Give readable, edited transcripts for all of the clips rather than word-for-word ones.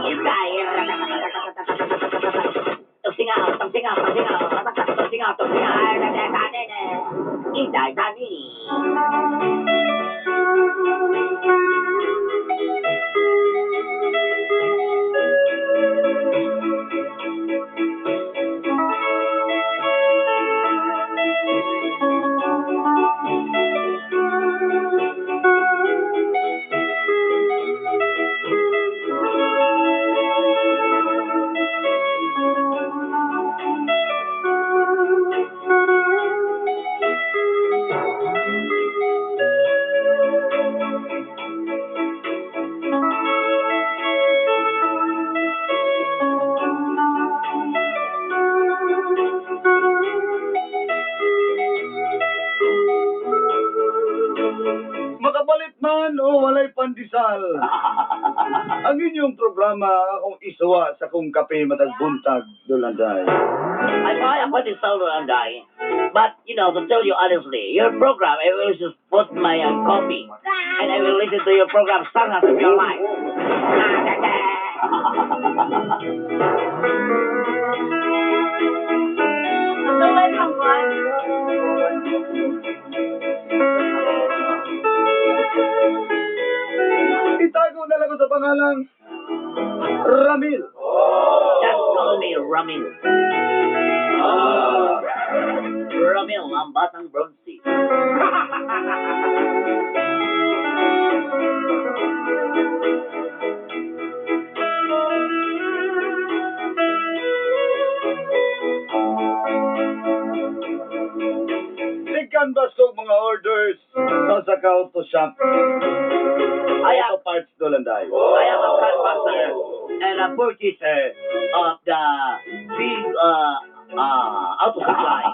Ikay. Tagsingaw, tagsingaw, tagsingaw, tagsingaw, tagsingaw, Inday Tani. Makapalit man o walay pandesal. Ang inyong programa akong isuwa sa kong kape matag buntag, Dolanday. I buy a pandesal, Dolanday. But, to tell you honestly, your program, I will just put my coffee. And I will listen to your program, Stars of Your Life. Sabay pang kuan. Itago na lang ko sa pangalang Ramil. Just call me Ramil. Ramil, ang batang bronzy. Tig-canvas ko mga orders sa Saka Auto Shop. I am, Auto Parts, Dolanday. I am a canvasser and a purchaser of the big auto supply.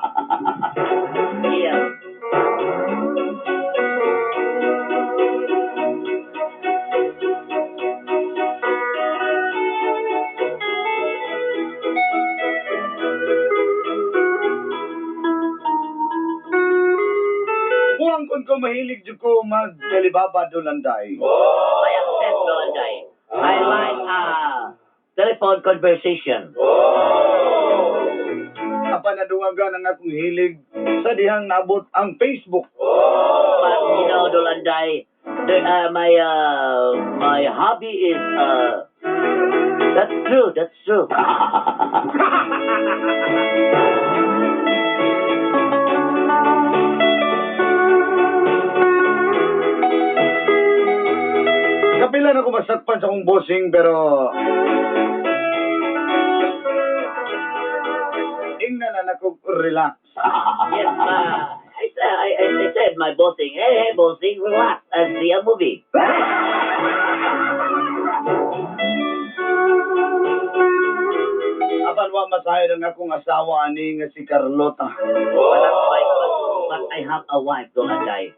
Yes. Huwag kon ko mahilig jud ko mag-Alibaba, Dolanday. I accept, Dolanday. I like telephone conversation. Apan nadungagan ang akong hilig sa dihang naabot ang Facebook. But Dolanday, my hobby is that's true, that's true. Kapila na ko masakpan sa akong bossing pero ingnan na nako relax. Yes, I said my bossing, "Hey, hey, bossing, relax and see a movie." Apan wa masayod ang akong asawa ani nga si Carlota. But I have a wife, Dolanday.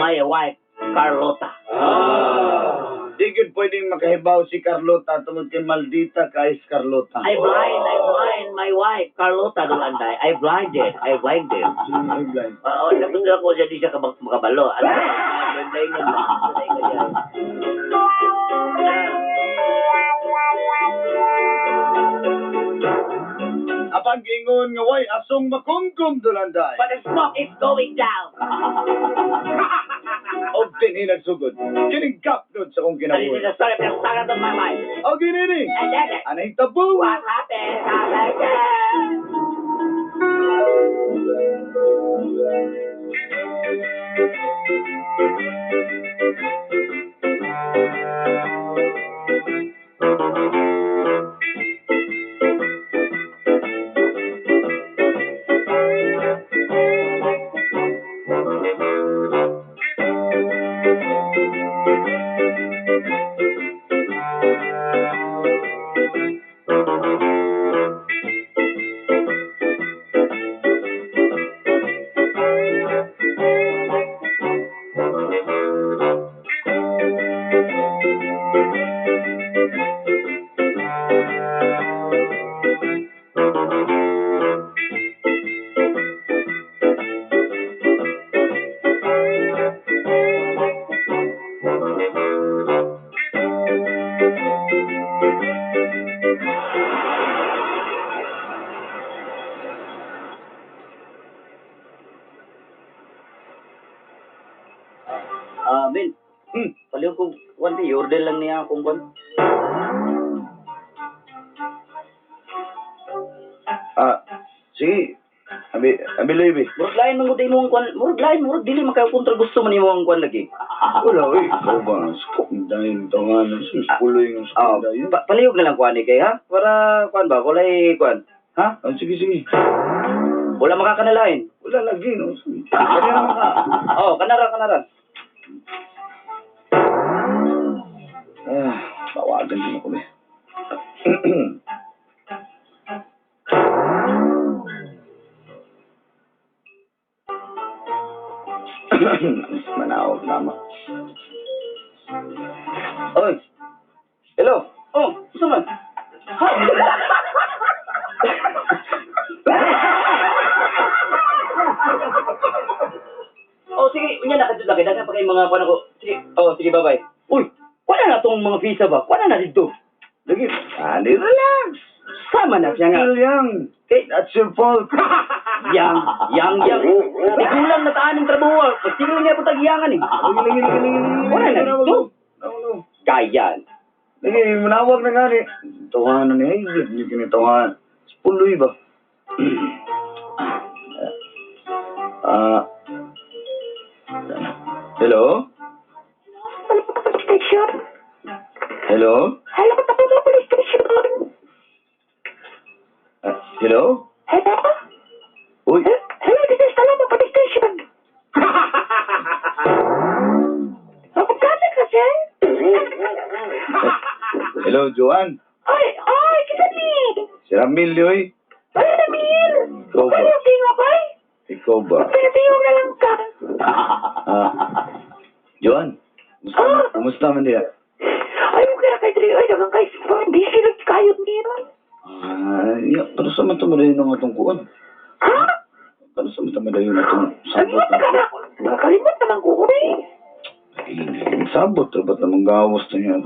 My wife, Carlota. Di gyud pwedeng makahibaw si Carlota tungod kay maldita kay Carlota. I blind my wife, Carlota, Dolanday. I blinded, I blinded. Ay, blind. Oo, tapos na ako siya, di siya makabalo. Ano? Dolanday nga ba? Dolanday nga dyan. Apan giingon nga way asong makumkum, Dolanday. But the smoke is going down. Og dinhi nagsugod kining kapnod sa akong And this kinabuhi. is the story of the start of my life. Og ginini And then, anay tabo. what happened? Happened? lang di, order lang niya akong kwan. Ah, sige. Abi, abi Levi. Murag lain man gud imong kwan, murag lain, murag dili man kayo kontra gusto man imong kwan lagi. Wala, oy. Ikaw ba? Skop dahil tangan. Sus, puloy ng Ah, skop dahil. palihog na lang kwan ni kay ha? Para kwan ba, walay kwan. Ha? Ah, sige, sige. Wala makakanalain. Wala lagi, no? Kaya naman ka. Oh, kanara kanara. Ah, tawagan din ako, eh. Manawag tama. Oy. Hello. Oh, gusto man? Ha? Oh, sige, unya na kadto lagi daghan pa kay mga kuan ako. Sige. Oh, sige, bye-bye. Uy, wala na tong mga visa ba? Wala na dito. Lagi, ali, relax. Sama na siya nga. Still young. Eh, That's your fault. Yang, yang, yang. Tigulang na taan ng trabaho. Ah. Pagtingin niya po tagyangan eh. Lagi, lagi, lagi, lagi, lagi. Wala na dito. Ano? Gayan. Lagi, manawag na nga ni. Tawanan ni, ay, hindi kinitawahan. Puloy ba? Ah, hello? Hello, police station. Hello? Hello, Tapunga Police Station. Ah, hello? Hello? Uy, Hello, this is Talama Police Station. Magkano ka, sir? hello, Joanne. Ay, ay, kita ni. Si Ramil, oy. Ay, Ramil. Ikaw ba? Ano yung tingo ba? Ikaw ba? Pinatingog na lang ka. Ah, Joanne, kumusta, kumusta man diya? Ay, okay na kay Dre. Ay, dagang kay Busy lang kayo niya. Ah, ya, pero sa man tumadayon ang atong kuan? Ha? Pero sa man tumadayon atong sabot? Kalimot na ka na. Nakalimot naman ko, uy. Sabot, ba't namang gawas na niya?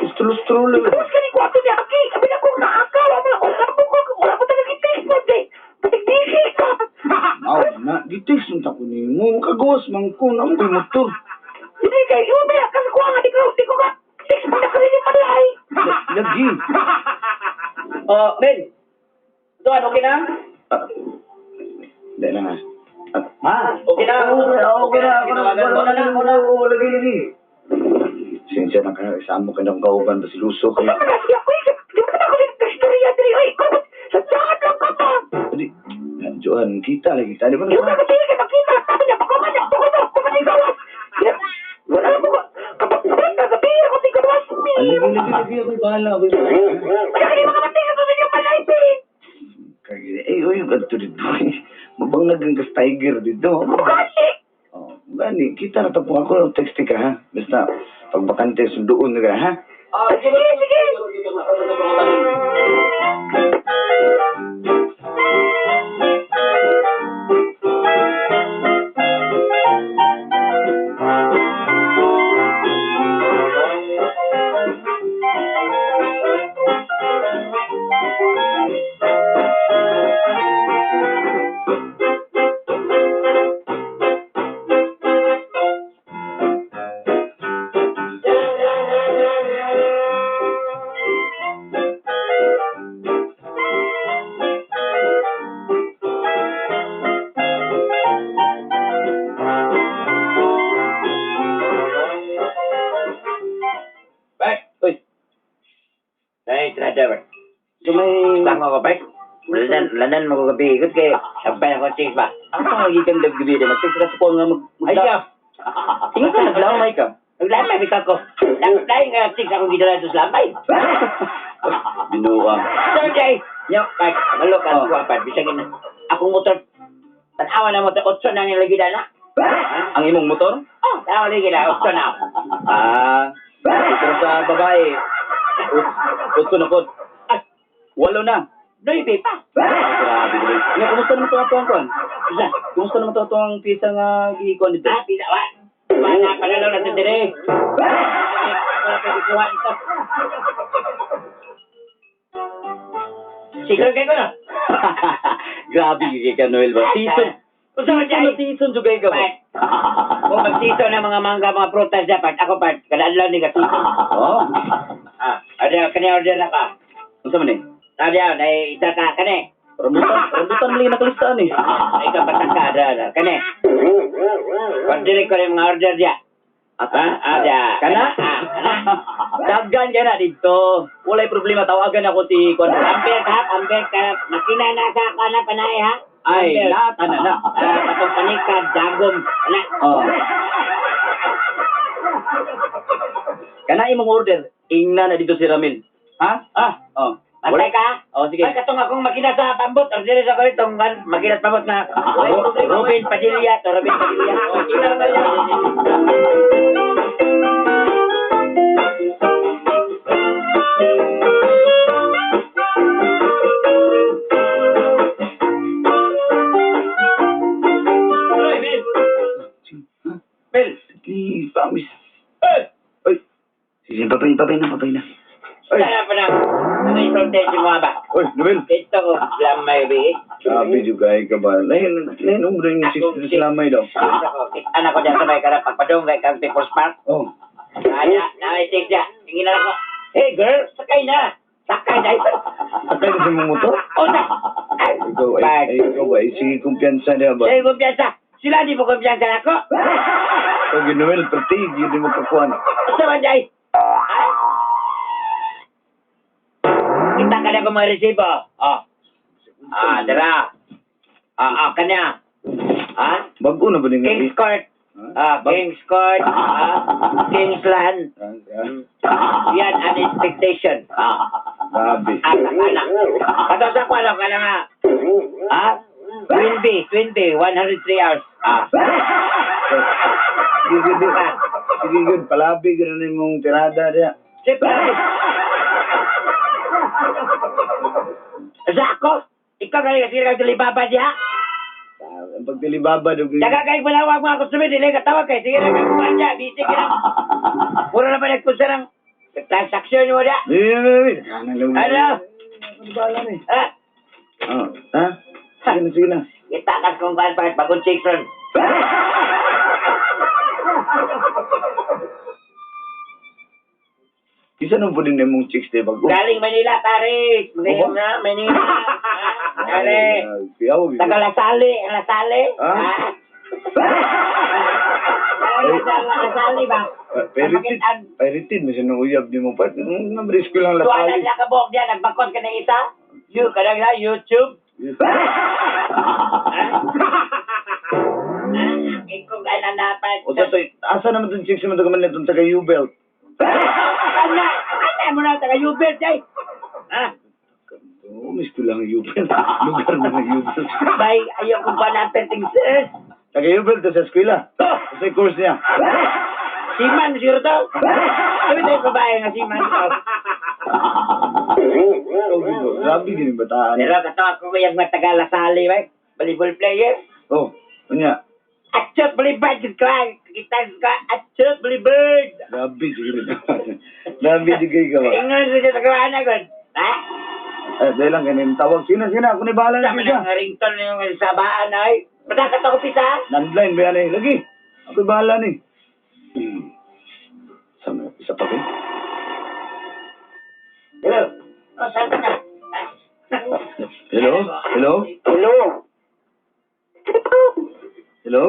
Lustro-lustro lang. Ikaw ka ni Kwato ni Aki. Sabi na kung naakaw. Wala ko, wala ko talaga i-text mo, Dre. Batik busy ka. Aw, na, gitext mo tako ni mo. Kagawas man ko, naman ko'y motor. Hindi kay, iwan ba yan? Kasi kuha nga, di ko ka, text mo na kasi malay. Lagi. Oh, Ben. Tuan, okay na? Ah, Hindi na nga. Ah, Ha? Okay na. Okay na, okay na. Tinawagan mo na na, mo na. Oo, lagi, lagi. Sinsya na kayo, isama ko ng kauban ba si Luso Ano kaya. na siya ko, di ba na ako istorya diri, oy, ikaw, sa tiyan lang ka pa. Di, Joan, kita lagi. Tadi ba Yung mga kasi kayo makita, sabi niya, pagkuman niya, pagkuman, pagkuman gawas. Wala mo ko, kapag kuman ka, gabi, ako di gawas, mi. Lagi, lagi, lagi. Ako'y bahala, ako'y bahala. Wala ka ni mga matay, sa inyo malay, eh. Eh, uy, ganito dito. Mabangag ang kas tiger dito. Mukali. Oh, gani, kita na tapo ako, text ka ha. Basta, pag bakante, sunduon na ka ha. Ah, Sige, sige. Bek! Uy, Hey, driver. so may... Tama ko, Bek. Lanan, lanan mo ko gabi. Ikot kay, sampay ako chicks ba? Ano pang magikan dag gabi din? Nagtext ka sa kuha nga mag... Ay, siya. Tingnan ka, naglamay ka. Naglamay, bitaw ko. Lain nga chicks akong gidala sa lamay. Binuha. Sir Jay! Nya, Bek, malo ka, Oh. kuha pa. Bisag na. Akong motor, tanawa na motor, 8 na nila gidala. ang imong motor? Oh, tanawa lagi na, 8 na. Ah, pero sa babae, utso na po. Ah, Walo na. 9 pa. Ah, grabe, grabe. Nya, kumusta naman itong atuang kuan? Isa. Kumusta naman itong atuang pisa nga gikuan dito? Ah, pila, wa. Wala, panalo na sa dire. Wala pa kuha ito. Siguro kayo ko na. Grabe kay ka Noel ba? Season. Unsa man Season na season jugay ka ba? Bye. Kung magsiso ng mga mangga, mga prutas dapat, ako part, kada adlaw ni kasito. Oh. Ah, ada kani order na ka. Unsa man eh? Ada, na isa ka kani. Rambutan, rambutan lagi nakalistaan eh. Ay ka patang ka ada, ada. Kani. Order ko rin mga order dia. Asa? Ah, ada. Kana? Ah, kana. Daggan ka na dito. Walay problema, tawagan ako si Kwan. Ampel ka, ampel ka. Makina na sa kana panay ha. Ay, Ampel. nata na na. Ah, katong panikad, dagom. Ana. Oh. Kana imong order, ingna na dito si Ramil. Ha? Ah, Oh. Antay ka? Oh, sige. Ay, katong akong makina sa pambot. Order sa ko itong makina sa pambot na Walay problema. Robin Padilla. To Robin Padilla. Oh, kita na tayo. Oy, Mel. Mel. Please, promise. Hey! Ay, sige, babay, babay na, babay na. Ay, Sana pa na. Ano yung sorte mo ba? oy, Noel. Ito ko lang may bi. Sabi juga ay ka ba? Lain, lain umro yung sister sila may daw. Ito ko. Anak ko dyan sa may karap. Pagpadungay kang People's Park. Oh. Kaya, naisig siya. Tingin na ako. Hey girl, sakay na. Sakay na. Sakay na sa mong motor? O na. Ay, Ikaw ay, ay, ikaw ba? Ay, sige, kumpiyansa niya ba? Sige, kumpiyansa. Sila di mo kumpiyansa na ako. Pag Noel, pertig, yun di mo kakuan. Sa man jay. Ay. Kita ka na kung mga resibo. Oh. Ah, dara. Ah, ah, kanya. Ah, Bago na ba din? King's Court. Ah, King's Court. Ah, Kingsland. Yan ang expectation. Ah. Sabi. Anak, anak. Kato sa kwalo ka na nga. Ah? Twin B, Twin B, 103 hours. Ah. Sige, sige. Sige, good. Palabi, ganun yung mong tirada niya. Siyempre. Sa ako, ikaw na kasi kang tulibaba diha. Ang pagtilibaba, dug. Daga kayo malawag mga customer, dili ka tawag kay. Sige na kang kuwan diha, busy ka na. Puro na pa nagkunsa ng transaksyon mo diha. Ano? Ano? Bala ni. Ah, Oh, ha? Sige na, sige na. kita ka kung kuwan pa, bagong chicks ron. Isa nung pwede na mong chicks, di bago. Galing Manila, pare. Magaling na, Manila. Ah, Pare. Kaya, Taga Lasali, Lasali. Ah? Ah. Taga Lasali ba? Pirated, pirated, mas nung uyab di mo pa. Nabris ko lang Tuwa na lasali. siya kabok diyan, nagbakot ka ng isa. You, kanang na, YouTube. Ah? Ikaw ka na dapat. O sa asa naman itong chicks naman ito kaman itong taga U-belt? Ana, ana mo na, taga Ubert, ay. Ah, Oh, miss ko lang U-belt. Lugar mo ng U-belt. bay, ayaw kong pa na perting sir. Taga U-belt to sa eskwela. Sa course niya. Siman, siguro to. Sabi tayo babae nga siman to. Oh, grabe gini bataan. Pero katawa ko yung matagal Lasali, bay. Volleyball player. Oh, unya. Atchot, balibad ka. Kita ka, atchot, balibad. Grabe siguro. Grabe siguro ka ba? Ingon sa siya sa kawana, gon. Ha? Eh, dahil lang kanin tawag. Sina, sina, ako ni bahala na Sama siya. ng ringtone yung sabaan ay. Matakat ako pisa. Landline ba yan eh? Lagi. Ako bahala ni. Sama, isa pa ba? Hello. Oh, saan ka na? Hello? Hello? Hello. Hello?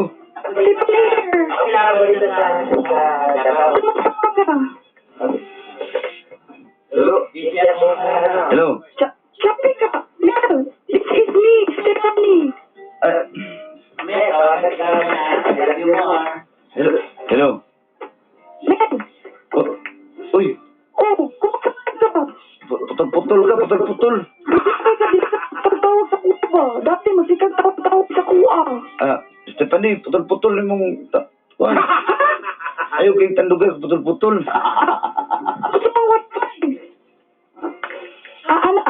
Hello? Hello? Chapi ka. Mel, this is me, Stephanie. Ah, hello? Hello? Mel, Oh, uy, oh, kumusta ka? putol-putol ka, putol-putol. Busy ka sa pagtawag sa kuha ba? Dati masikag tawag-tawag sa kuha. Ah, Stephanie, putol-putol yung mong... Kuan. Ayaw kayong tandugay, putol-putol. Gusto pang wifi. Ah, ana.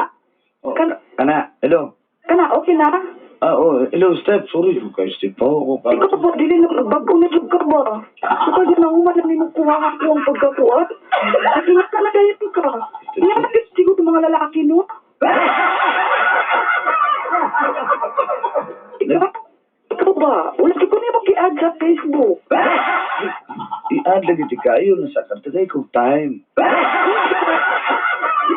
Oh, Kana, kana, hello? kana, okay na? Ah, oh, hello, Steph. Sorry, you guys, Steph. Oh, ako Ikaw ba, dili na, bago na jud ka ba? Kapag nahuman lang nimo kuha ako ang pagkakuha. At ingat ka na kayo ka. Ingat siguro mga lalaki, no? Ikaw, ikaw ba? Wala ko na mo gi-add sa Facebook. Kayo na sa katagay kong time.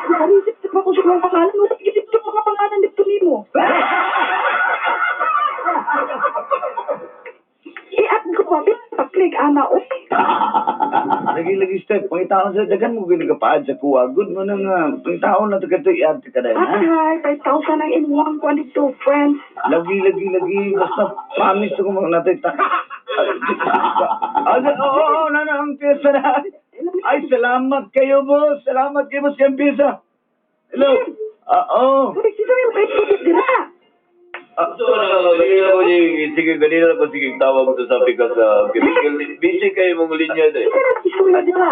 Narisip pa ko sa mga pangalan. Wala gisip sa mga pangalan dito nimo. I-add ko ba? Pa-click, ana, okay. Lagi lagi step, pangitaon sa dagan mo ginagapaad sa kuwa. Good mo nang pangitaon na taga to i-add ka dahil, Ay, ha? hi, 5,000 ang inuwang ko dito, friends. Lagi lagi lagi basta promise ko mga natin ta. Ay, oo, oo, na na ang piyesta na. Ay, salamat kayo, boss. Salamat kayo, boss, kayong piyesta. Hello. Ah, oo. Uy, sino yung Facebook dira? Ah, So, ano, ganina ko sige, ganina ko sige tawag ko sabi ka sa busy kayo mong linya de. Sino na istorya dira?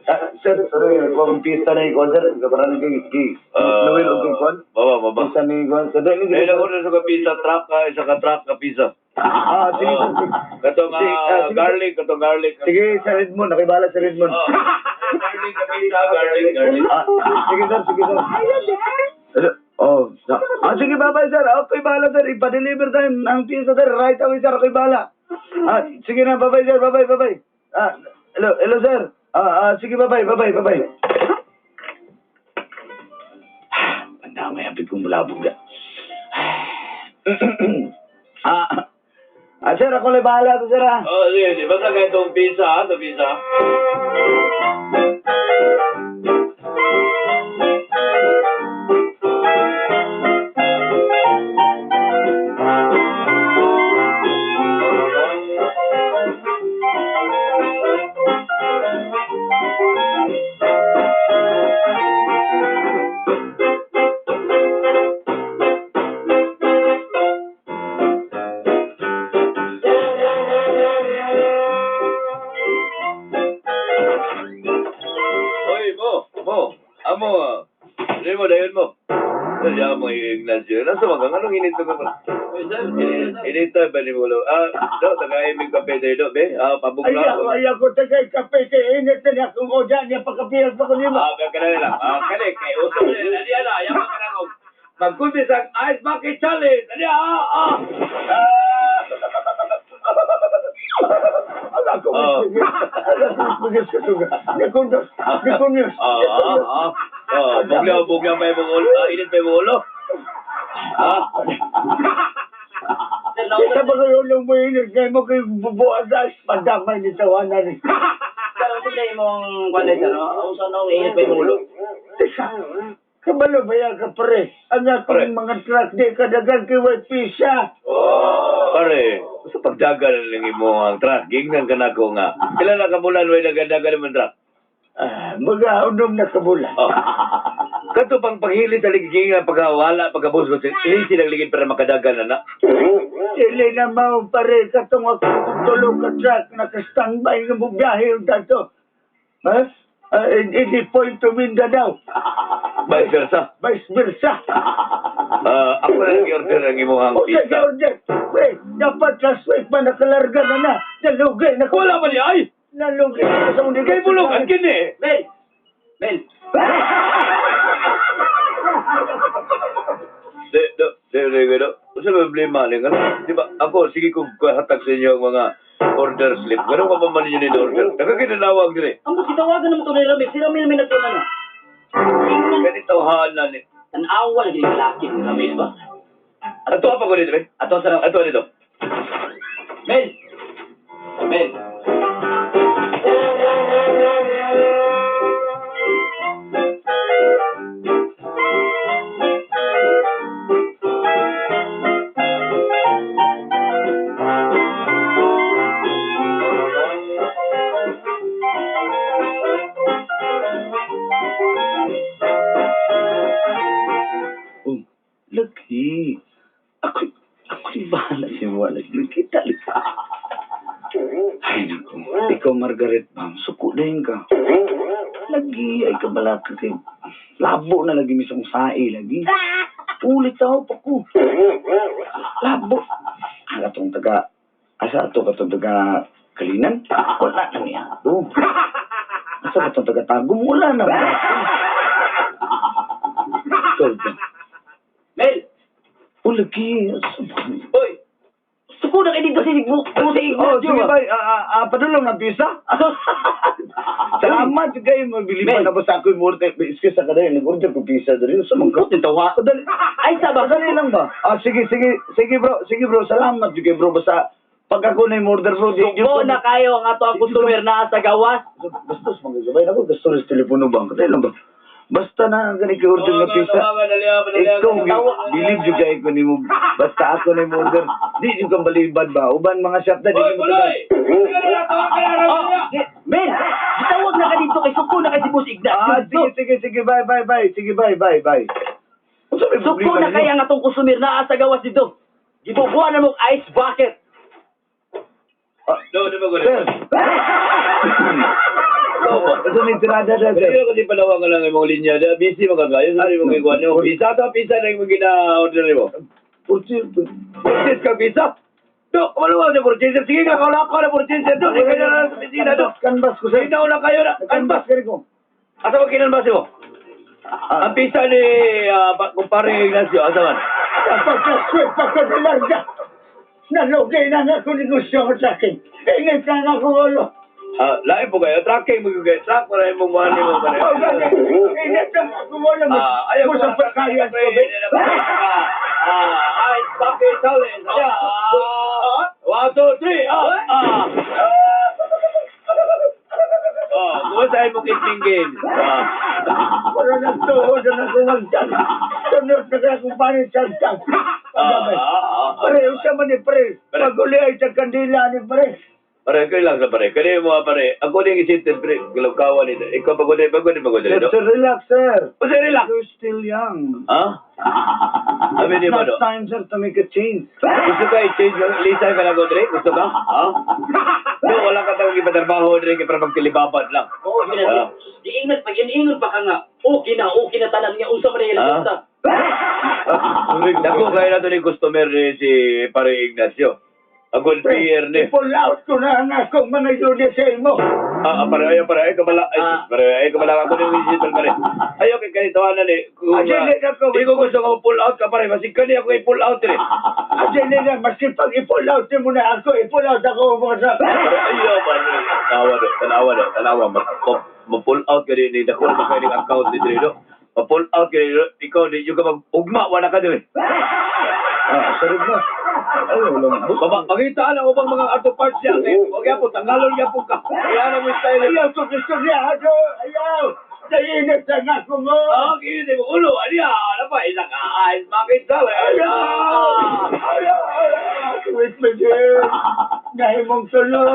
ah, sir, sorry, kung piyesta na ikaw, sir. Kaparang kay, kay, Noel o kay Kwan. Baba, baba. Piyesta ni Kwan. Sa dahil, Dahil ako na sa pizza truck ka, isa ka truck ka pizza. Ah, sige, sir. Sige. Katong Sige, ah, sige. garlic, katong garlic. Sige, sa Redmond. Nakibala sa Redmond. Oh, garlic ka pizza, garlic, garlic. Ah, sige, sir. Sige, sir. Ayun, there. Hello. Oh, sige, bye-bye, sir. Okay, bahala, sir. Ipa-deliver tayo ang pizza, sir. Right away, sir. Okay, bahala. Ah, sige na, bye-bye, sir. Bye-bye, bye-bye. Ah, hello, hello, sir. Ah, ah, sige, bye-bye, bye-bye, bye-bye. Ang dami, happy kong bulabog. Ah, ah, sir, ako lang bahala to, sir, ah. Oh, sige, sige. Basta ganitong pizza, ha, sa pizza. Oy, mo, mo, amo, ah. Hindi mo, dayon mo. Dali mo, Ignacio. Nasa mga, anong init ka pa? Init tayo ba ni Mulo? Ah, do, tagaimig kape tayo, do, be? Ah, Ay, pabugla. ako, ay, ako, tagay kape kay init na niya kung oda niya, pagkapiyas pa ko nimo. Ah, kaya na lang. Ah, kani, kay uso na yan. Ani, ana, yaman ka na kung magkunti sa Ice Bucket Challenge. Ani, ah, ah. Ala ko, Oh. ala ko, ko, nikundos, nikundos. Ah, ah, ah. Ah, buglaw, buglaw pa yung ulo. Ah, init pa yung ulo. Ah. Sir, Sa nausa mga ulong mo init, ngayon mo kayo bubuan sa padamay ni tawanan. sir, unsa day imong kuan day, sir, no? Unsa no init pa imong ulo? Teka, kabalo ba yan ka pre? Ang Pre. akong mga truck di kadagan kay White Pisa. Pare, sa pagdaga na lang imo ang truck, gingnan ka na ko nga. Kailan na kabulan, way nagadaga naman truck? Ah, mga unom na kabulan. Oh. Kato pang paghili sa ligid nga pagkawala, pagkabus ko, hili silang ligid para makadaga na na. Dili na mao pare katong ako tulog ka truck naka-standby nga bubiyahe yung dato. Ha? Ah, hindi point to Mindanao. Vice versa. Vice versa. Ah, ako na nag-order ang imong O sa pizza. order. Pre, dapat last week pa nakalarga na na. Nalugay na ko. Wala man niya, ay! Nalugay na sa mga Kay bulungan kini! Mel! Mel! De, do, de, de, de, do. Unsa may problema ni ngano? Di ba ako sige kung hatag sa inyo ang mga order slip. Ganun ka pa man ninyo ni order. Nakakinalawag dire. Ang gitawagan naman to ni Ramil. Si Ramil may nagtuna na. Ganito na ni. Tanawa lagi ni lalaki ni Ramil ba? Ato pa ko dito, eh. Ato sa Ato dito. Mel! Mel! Oh, lagi. Ako, ako'y bahala siya. Wala. Kita. Ay, naku. Ikaw, Margaret, ma'am. Suko na yun ka. Lagi, ay kabala ka kay... Labo na lagi misong sae, lagi. Ulit tao pa ko. Labo. Ang atong taga... Asa ato ka itong taga... Kalinan? Wala na niya. Oh. Asa ba itong taga Tagum? Wala na. Ikaw ba? Mel! Oh, lagi. Asa ba? Hoy! Suko na kayo dito si si Oh, Ignacio. sige ba? ba? Ah, ah, ah, padulong ng pisa? Salamat kayo mabiliban Men. na basta ako'y murte. Excuse sa kaday, nag-order ko pizza diri. Sa mga Putin tawa. Padali. Ay sa ba? Padali lang ba? Ah, sige, sige, sige bro, sige bro, salamat jud kay bro basta pag ako na yung order bro, di Suko na kayo ang ato ang customer na sa gawas. Bastos mga gabay na ko, gusto rin telepono ba? Kadali lang ba? Basta na ang gani kay order nga pizza. Ikaw, believe jud kay ko nimo. Basta ako na yung order. Di jud kang balibad ba? Uban mga shop na di Oy, mo Buloy! Oh, men, gitawag na ka dito kay suko na kay si Boss Ignacio. Ah, sige, sige, sige, bye, bye, bye. Sige, bye, bye, bye. Unsa may Suko problema na ninyo? kay ang atong customer na sa gawas dito. Gibubuan na mo ice bucket. Do, di ba ko Sir. Ito may tirada na, sir. Hindi kasi palawa ka lang imong linya. Da, busy man ka kayo. Sorry mo kay kuan mo. Pizza to, pizza na imong gina-order nimo. Purchase. Purchase ka pizza. Do, kumalo ka sa purchase. Sige ka, kaula ka na purchase. Do, di ka na lang sa opisina do. Canvas ko, sir. Sige na una kayo na. Canvas Canvas. ka rin ko. Asa ba kinanbas mo? Ah, Ang pizza ni kumpare Ignacio, asa man? Pagkaswit, pagkadilarga. Nalugay na nga ako negosyo ko sa akin. Ingit na nga ako ulo. Ah, lain po kayo. Tracking mo kayo. Track mo na imong mga nimo pare. Oh, gani. Ingit na nga ako ulo. Ah, ayaw ko Mo sa pagkayan ko. Ah, ice bucket challenge. Yeah. One, two, three. Ah, ah. Oh, kumusta imong evening games? Ah. Wala na tuhod na ako magtag. Sunod na ka akong panisagtag. Ah, ah, ah. Pare, usa man ni pare. Pare. Pag-uli ay sa kandila ni pare. Pare, kayo lang sa pare. Kani mo pare. Ako din isipin pre. Galawkawan nito. Ikaw pagod pagod pagod Sir, do. sir, relax, sir. Kasi relax. You're still young. Ha? Abi di ba It's do? not time, sir, to make a change. Gusto ka i-change ng Lisa ka lang ko, Dre? Gusto ka? Ha? No, wala ka tawag ipatrabaho, Dre, kaya para magtilibabad lang. Oo, Ah. Giingon pag iniingon pa ka nga. Okay na tanan nga unsa man ang Ah. basta. Dako kayo na to ni customer ni si Pare Ignacio. Ang good peer ni. I-pull out ko na ang akong mga unit sa imo. Ah, ah, pare, ayaw, pare, ay kabala, ay, Ah. pare, ay kabala ako ni digital, pare. Ayaw kay kanitawanan eh. Kung, Ah, dili na ko. Di ko gusto ka pull out ka, pare. Masig kani ako i-pull out, eh. Kasi nila, maski pag i-pull out mo na ako, i-pull out ako mga sa... Pare, ayaw, pare. Tanawa do, tanawa do, tanawa. Ma-pull out ka din, eh. Dako na ba kayo ng account ni Dre, no? Ma-pull out ka din, no? Ikaw, di yung ka mag-ugma, wala ka din, eh. Ah, sorry ba? Ay, wala mo. Baba, pakita na ubang mga auto parts niya. Eh, huwag yan po, tanggalon yan po ka. Kaya na mo yung style. Ayaw ko gusto niya, ako, ayaw! Naiinit lang ako mo! Ah, kinit mo ulo. Ano yan? Ano pa? Isang ice bucket challenge. Ayaw! Ayaw! Ayaw! Wait me dear! Nahimong tulo!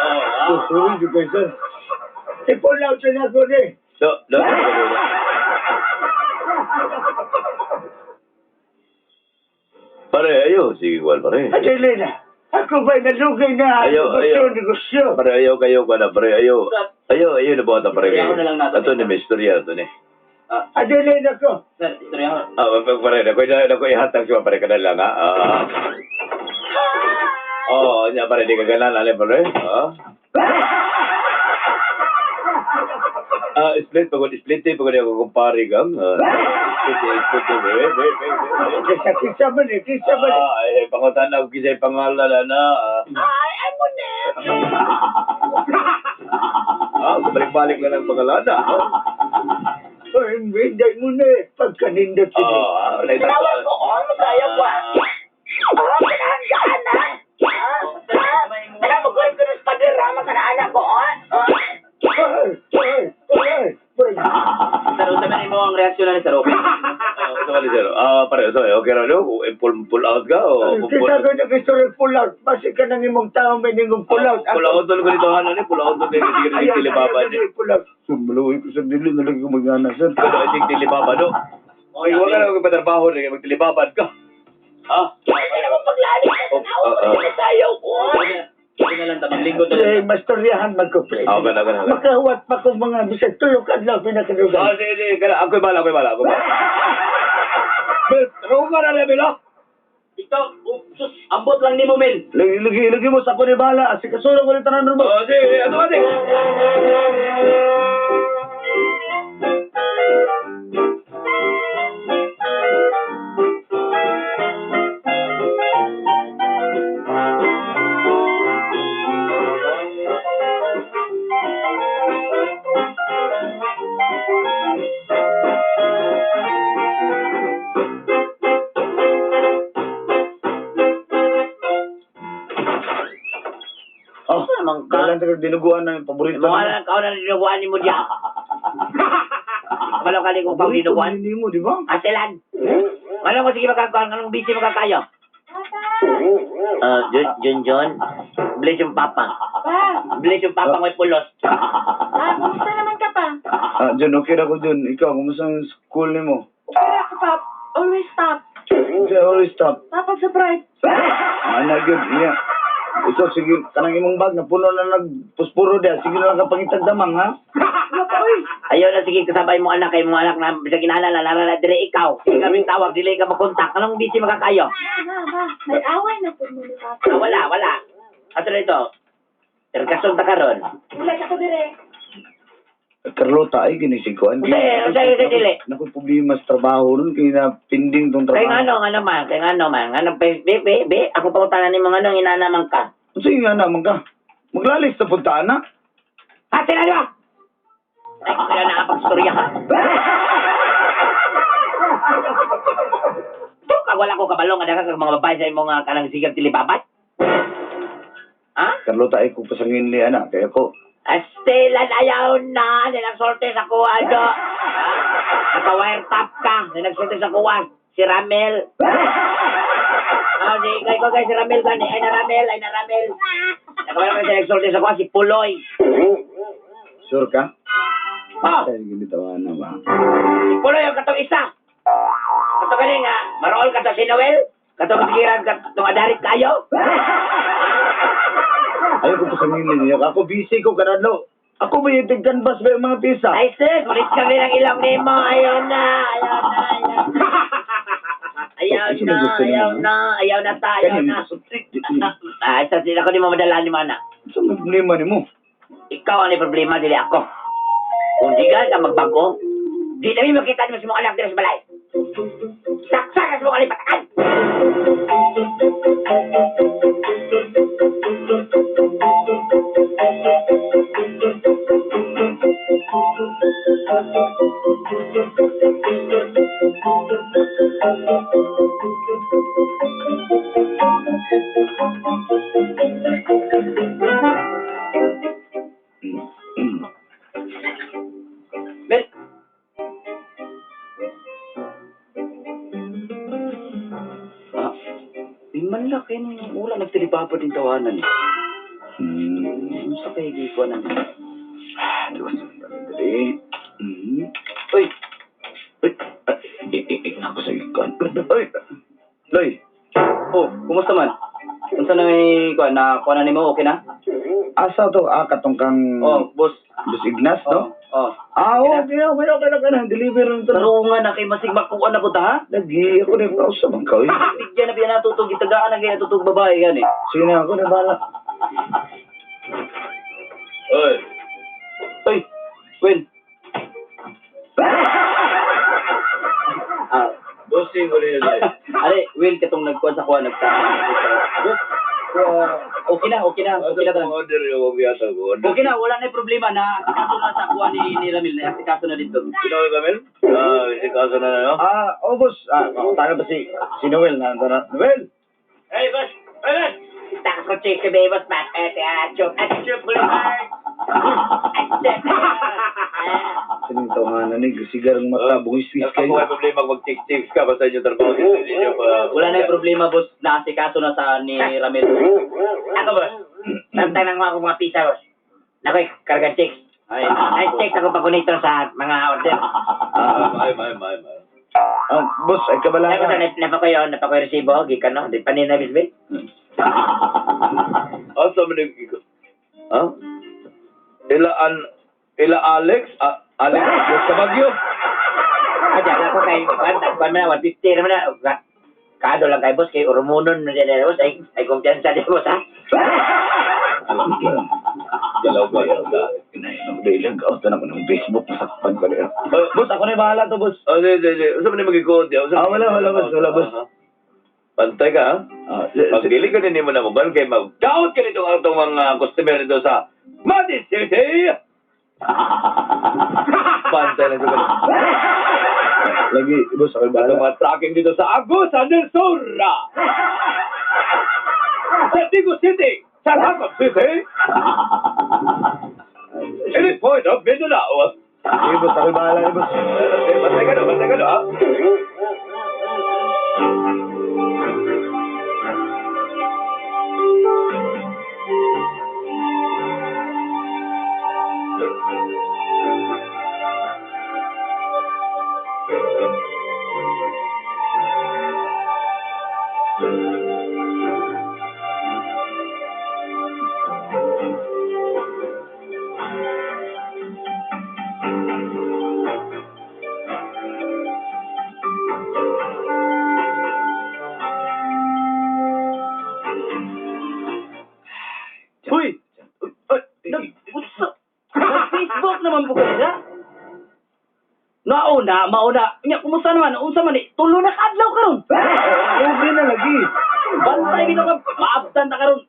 Oh, Oh, sorry, you guys, sir. I-pull out na ako ni! No, no, no, no, no. Pare, ayaw. Sige, igual, pare. Adelina, ako ba'y nalugay na Ayaw, negosyo, ayaw. negosyo? Pare, ayaw kayo ka na, pare. Ayaw. Ayaw, ayaw na buhat pare. Istorya ko na lang natin. Ato ni, may istorya ato ni. Ah, Adelina ko! sir, istorya ko. Ah, pare, ako na ako ihatag siya pare kada lang, ha. Ah. Oh, nya pare di ka ganan ale pare. Ah. Ah, split pagod split eh pagod ako kumpare gang. Ah, split eh, split eh. Wait, wait, wait, wait. Kisa, kisa man eh, kisa man eh. Ah, eh, pangutan ako kisay pangalan ana. Ay, amo na! Ah, balik-balik lang ang pangalan ah. Ay, hindi mo na eh, pagkanindot Oh, sila. ah, wala ito. ko, oh, masaya ko. Ah, kanahan ka, anak. Ah, ah, mo ko yung padirama ka na anak ko, oh. Ay, ay, ay, ay. Sir, unsa man imo ang reaksyon na ni sir? Okay. Ah, sa mali, sir. Ah, pare, sorry. Okay ra no? Eh, pull out ka o pull Kita ko na gusto rin pull out. Basi ka nang imong tao may ningong pull out. Pull out ko nito hanan ni, pull out ko kay sige Ayaw, tilibaba ni. ayaw, pull out. Sir, maluwi ko, sir. Dili na lagi ko magana, sir. Kuno ay tilibaba do. Ay, wala na akong patrabaho ni magtilibabad ka. Ah, Pwede naman paglalim ka Oh, na ako, ah, ah. masayaw ko. Sige na lang tabang lingkod na Eh, lang. mastoryahan magkuplay. Ah, okay na, okay na, okay na. Makahuwat pa kong mga bisag tulok adlaw pinakadugan. Ah, sige, sige, kana ako'y bala, ako'y bala, ako'y bala. Bel, tarungan na na, Bel, ah. Ikaw, oh, sus, ambot lang nimo men. Lagi, lagi, lagi mo sa ako ni bala. Asikaso na ko ni tanan mo. Oh, sige, ano ba, sige. Dala sa dinuguan na yung paborito. Mga na kao na dinuguan nimo diya. Kabalo ka ko pang dinuguan. Hindi mo, di ba? Astelan. Malo ko sige magkakuan anong busy magkakayo. Jun Jun Jun. Bless yung papa. Pa, Bless yung papa ngo'y pulos. pa, kumusta naman ka pa? Ah, Jun, okay ra ko, Jun. Ikaw, kumusta ang school nimo? Okay ra ka pa. Always stop. Kasi always stop. Tapos sa bright. Ah, na, good. Yeah. Ikaw, sige, kanang imong bag, napuno na nagpuspuro diya. Sige na lang ka pangitag damang, ha? Wala pa, oy. Ayaw na sige kasabay mo anak kay mo anak na bisag inana na nara na dire ikaw. Sige kami tawag dili ka makontak. Anong busy magkakayo? Ma, ma, may away na po mo ni Papa. Ah, wala, wala. Ato na ito. Tergasong ta karon. Wala ka ko dire. Carlota, ay, ginisiguan. Usa, usa, dili. Naku, problema sa trabaho nun, kaya na pending tong Kay trabaho. ngano ngano man, kay ngano man, ngano be be be, be ako pangutanan nimo ngano inana man ka. Sige nga naman ka. Maglalis sa puntaan na. Ate na ba? Ay, kaya nakapagstorya ka. Tuka, wala ko kabalo nga daghan kag mga babae sa imong kanang sigag tilibabat. Ha? Carlota, ay, kung pasangin ni anak, kaya ko, Astelan ayaw na, nilagsorte sa kuha do. Ha? Naka-wire tap ka, nilagsorte sa kuha. Si Ramel. Ah, si kay ko kay si Ramel gani, ay na Ramel, ay na Ramel. Nakawala ka sa sa kuha si Puloy. sure ka? Oh, Ay, ginitawa na ba? si Puloy ang katong isa. Katong gani nga, marool ka si Noel. Katong sigiran katong adarit kayo. Ayaw ko pasangin ninyo. Ako busy ko kanadlo. Ako ba yung tigkan bus ba yung mga pisa? Ay sis, ulit kami ng ilong nimo. Ayaw na, ayaw na, ayaw na. Ayaw na, ayaw na, ayaw na ta, ayaw na. Ah, sa sila ko ni mo madala ni mana. Sa may problema ni mo? Ikaw ang may problema, dili ako. Kung di ka magbago, di namin makita ni mo sa mga anak diri sa balay. Saksak ka sa mga kalipatan! Mel. Ah, di man laki ng ula nagtilibaba din tawanan eh. Sa kay ko na. Ah, Diyos, dali. Uy, Uy, ah, ako sa ikan. Uy, Loy, oh, kumusta man? Unsa na may kuan na kuan na nimo okay na? asa to? Ah, katong kang Oh, boss. Boss Ignas, no? Oh. Ah, okay, okay, okay, okay, na. Deliver na to. Tarungan na kay masig makuan na po ta ha? Lagi, ako na yung kausa man ka, uy. Bigyan na biya natutog gitagaan na kay natutog babae gani. Sige na, ako na bahala. Oy, Uy, Will. Ah, bossing ko rin yun. are, Will katong nagkuan sa kuan nagta. Boss, okay na, okay na, okay na tan. Order yung huwag yata ko. Order. Okay na, wala na yung problema na asikaso na sa kuan ni Ramil na asikaso na dito. Sino ka, Mel? Ah, sikaso na na, no? Ah, oh, boss. Ah, tayo ba si Noel na? na Noel! Hey, boss! Hey, boss! Takas ko chase si boss, man. Eh, achok, achok, boulevard! Achok! Sino yung tawanan ni? Sigar ang mata, bungis swiss Ako kayo. may problema mag-tik-tik ka basta inyong trabaho dito ninyo pa. Wala na yung problema, boss, na asikaso na sa ni Ramil. Ako, boss. Tantay ng mga mga pizza, boss. Nakoy, kargan chicks. Ay, Ay, chicks ako pag sa mga order. Ah, may, may, may, may. Ah, boss, ay kabala Ay, ka. boss, napakoy, napakoy resibo, gikan, no? Di panin na, bisbit. Asa man yung... Ha? Ila an... Ila Alex? Ah, Alex? Diyos ka Bagyo? Ay, dala ko kay, kwan, kwan man na, 150 naman na. Kado lang kay boss, kay Urumunon na dyan, boss. Ay, ay, kumpiyansa din, boss, ha? Dalaw ba yan? Dahil lang, out na ako ng Facebook, masakpan ko rin. Boss, ako na yung bahala to, boss. Oh, di, di, di. Usa man yung magigod. Ah, wala, wala, boss, wala, boss. Pantay ka, ha? Ah, Pag dili ka din mo na mo, kay mag-doubt ka nito ang atong mga customer nito sa Madi City! Bantay lang sa Lagi, boss, ako yung Atong bahala. mga tracking dito sa Agusan del Sur! Sa Digo City! Sa Ragam City! Any point of Mindanao. Sige, boss. Ako'y bahala ni boss. Bantay ka do, bantay ka do, ha? Uy! Uy! Nag-Facebook naman po kayo, ha? Nauna, mauna. Nya, kumusta naman? Unsa man eh? Tulo na kaadlaw karon. Okay na lagi. Bantay bitaw ka, maabdan ta karon.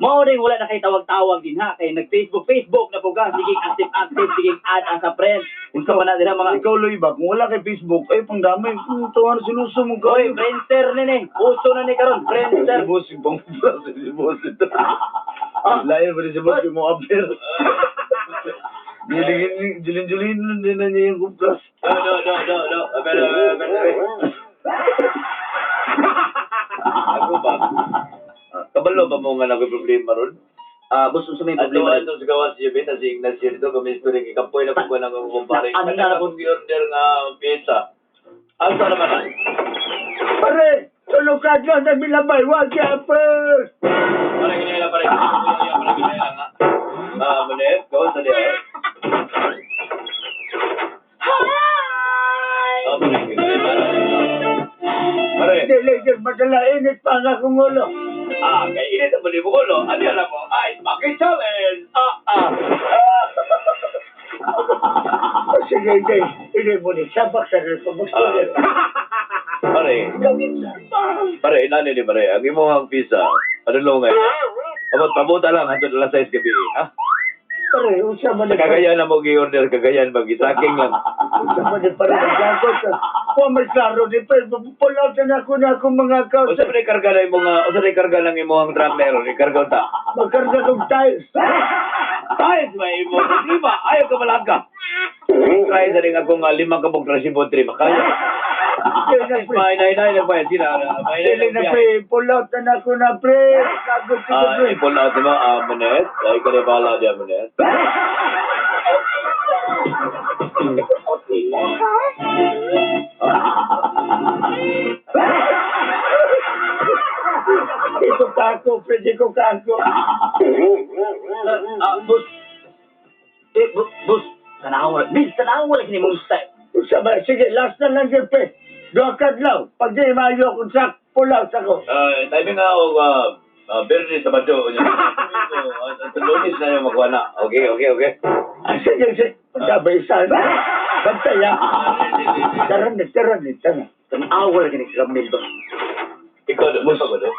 Mao rin wala na kay tawag-tawag din ha kay nag-Facebook Facebook na po ka sige active active sige add as a friend. Unsa pa na dira mga Ikaw, Loy, ba? Kung wala kay Facebook, ay, pangdamay. Kung tawa na sinuso mo ka. Oy, friendster ni ni. Uso na ni karon, friendster. Si boss, yung pang si boss ito. Layo pa rin si boss, yung mga apir. Julin-julin din na niya yung kumpras. No, no, no, no, no. Pero, pero, pero. Ako ba? Kabalo ba mo nga na problema ron? Ah, boss, unsa may Ato problema? ato sa gawas siya beta si Ignacio dito kami story kay kapoy na ko nang kumpare. Ano na akong gi-order nga pizza. Asa naman na? Pare, tulog ka dyan sa bilabay, wag siya first. Pare ginila pare. Pare ginila nga. Ah, manet, go sa diya. Hi! Ah, pare ginila. Pare. Dili, dili, madala init pa ang akong ulo. Ah, kay init ang balibo ko, no? Ano yan ako? Ay, bakit challenge? Ah, ah. O sige, hindi, hindi mo ni sabak sa rin pamagsulit. Pare. Pare, inani ni pare. Ang imong pizza, ano lo ngayon? Abot, pabuta lang, hantod alas 6 gabi, ha? Pare, usa man Sa Cagayan na mo gi-order, Cagayan, mag-isaking lang. Usa man ni pare, nagjagot. Wa may klaro ni pare, pull out na ako na akong mga account. Usa pa karga na imong, usa pa karga lang imong truck na ron, ikarga ta. Magkarga kong tiles. Tiles may imo problema, ayaw ka malangka. Try sa rin akong 5 ka buok resibo tri makaya. May nay nay na pa sila, may nay Dili na na pre, pull out na ako na pre. Kagot ko Ah, pre. i-pull out mo, ah, manet. Ay, karibala diya, manet. Ito ka ako, pre, di ko ka ako. Ah, boss. Eh, boss, tanaw wala. Bill, tanaw wala kini mong style. Usa ba, sige, last na lang yun pre. Duha ka adlaw. Pag di maayo akong sak, pull out ako. Ah, timing nga og Biyernes, Sabado, unya. At Lunes na yung magkuha na. Okay, okay, okay. Ah, sige, sige. Sabay sana. Bantay ah. Tara na, tara na, tara. Tanaw wala kini si Ramil ba. Ikaw, do, boss ako, do.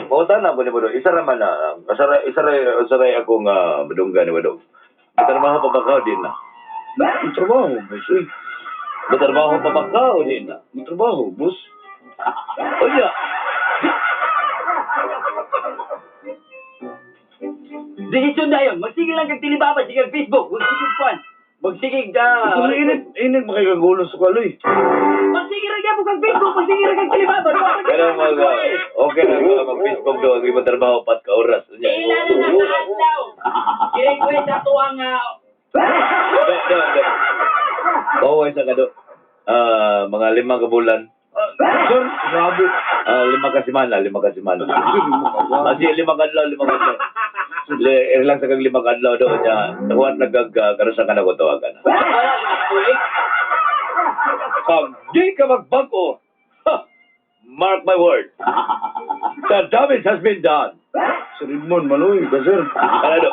Mauta na ako ni Bodo. Isa raman na. Isa ra, isa ra ako nga madungga ni Bodo. Matrabaho pa ba ka o di na? Ang trabaho, boss. Uy, Matrabaho pa ba ka o di na? ang trabaho, boss. Unya, Desisyon na yun. Magsige lang kag tilibaba, sige kag Facebook, magsige kwan. Magsige ka. Kung init, init makikagulo sa kaloy. Magsige ra gyapon kag Facebook, magsige ra kag tilibaba. kaya mag, okay na ka mag-Facebook do ang ibang trabaho pat ka oras. Unya, Ila na nasa adlaw. I-request ato ang Do, do, do. Baway sa kado. Ah, mga 5 ka bulan. Sir, grabe. Ah, 5 ka semana, 5 ka semana. Kasi 5 ka adlaw, 5 ka adlaw. Le, relax kag 5 ka adlaw do niya. Nakuha na kag karusa ka na ko tawagan. Pag di ka magbago, ha, mark my word. The damage has been done. Sir Edmond, maloy ka, sir. Ano do?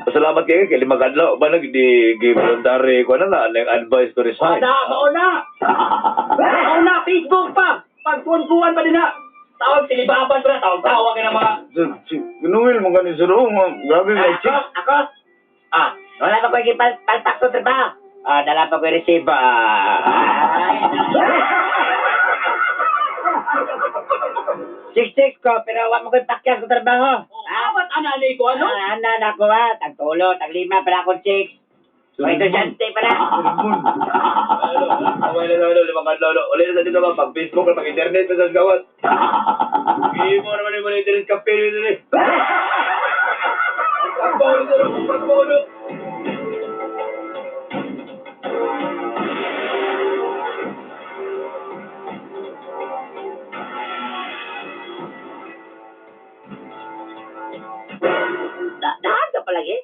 Salamat kayo kay 5 ka adlaw ba nag di gi voluntary ko na na ang advice to resign. Mauna, mauna. Mauna, Facebook pa. Pagkuan-kuan pa din ha. Tawag tilibaban pa na, tawag-tawag ka ng mga Sir, si Noel, mga ni sir, oh, mga, grabe, may Ako, chicks. ako. Ah, wala pa ko yung palpak sa trabaho. Ah, dala pa ko yung resibo. Ah. 6-6 ko, pero wa mo ko'y pakyas sa trabaho. Oh, awat ana ni ko ano? Ah, ana na ako ha. Tagtulo, taglima pala akong chicks. May estudyante pala. Ano, okay na sa ano, 5 adlaw, no. Uli na sa dito ba, pag Facebook, pag internet, sa gawas. Hindi mo naman yung mga internet cafe dito eh. Ang bawal na rin, ang bawal na. Dahan ka palagi.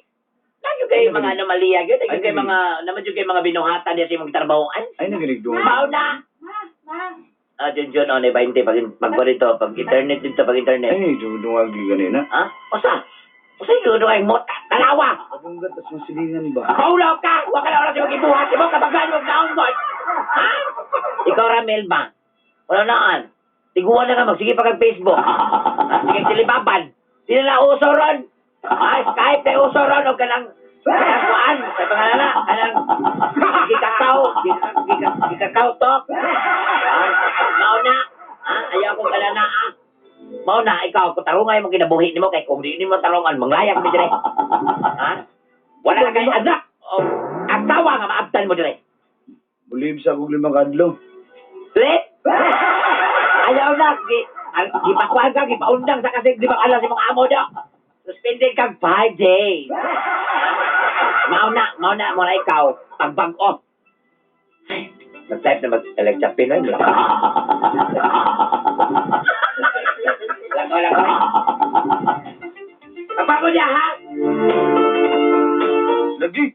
Nagyo kayo mga anomalya gyud, nagyo kayo mga naman gyud kayo mga binuhatan niya sa imong trabahoan. Ay, naginigdungan. Mao na. Ma, ma. Ah, Jun Jun, oh, 20 pag pag dito, pag internet dito, pag internet. Ay, dungag ganina. Ha? Usa? Usa yung dunong ay mota? Tanawa! Abong gatas mo silingan ba? Kaulaw ka! Huwag ka na oras yung ibuhat mo kapag huwag na unggoy! Ha? Ikaw, Ramel ba? Wala naan. Tiguan na ka, magsige pa kag Facebook. Ha? Sige, tilibaban. Di na na uso ron. Ha? Skype na uso ron. O kanang kanang kuan. Sa pangalan na. Kanang gikakaw. Gikakaw talk. Ha? Mauna. Ha? Ayaw kong kalana, ha? Mao na, ikaw, kung tarungay mo kinabuhi nimo kay kung di nimo tarungan, manglayag mi dire. Ha? Wala na kay anak o asawa nga maabtan mo dire. Bulib sa akong 5 adlaw. Le? Ayaw na, gi, gipakuan ka, gipaundang sa kasi di ba alam si mong amo do. Suspended kag 5 days. Mao na, mao na ikaw, pagbag-o. Ay, mag-type na mag-Alexa Pinoy. Langaw, langaw. Pagbago niya, ha? Lagi!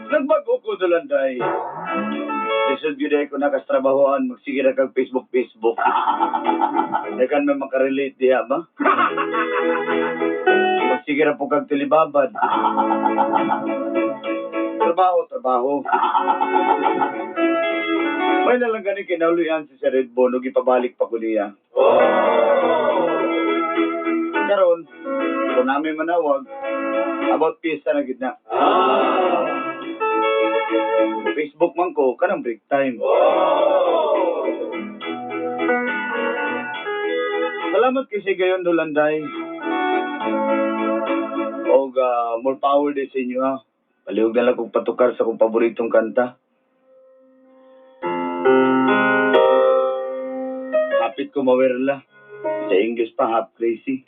Nagbago ko dolanday. Lisod gyud ay ko nakastrabahoan, magsige ra kag Facebook Facebook. Dagan may makarelate diha ba? Magsige ra po kag tilibabad. Trabaho, trabaho. May nalang gani kinauluyan si Sir Redbone ug ipabalik pa ko niya. Karon, kung namin manawag, about piyesta na gid na. Facebook man ko, kanang break time. Salamat kay Sigayon Dolanday. Og more power din sa inyo ha. Palihog na lang kong patukar sa kong paboritong kanta. Hapit ko mawerla. Sa English pa, half crazy.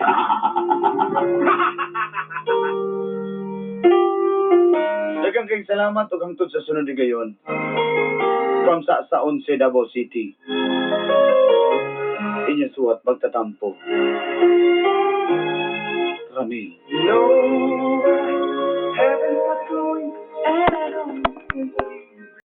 Daghang kayong salamat ug hangtod sa sunod gayon. From sa 11 Davao City. Inyong suwat magtatampo. Ramil. No.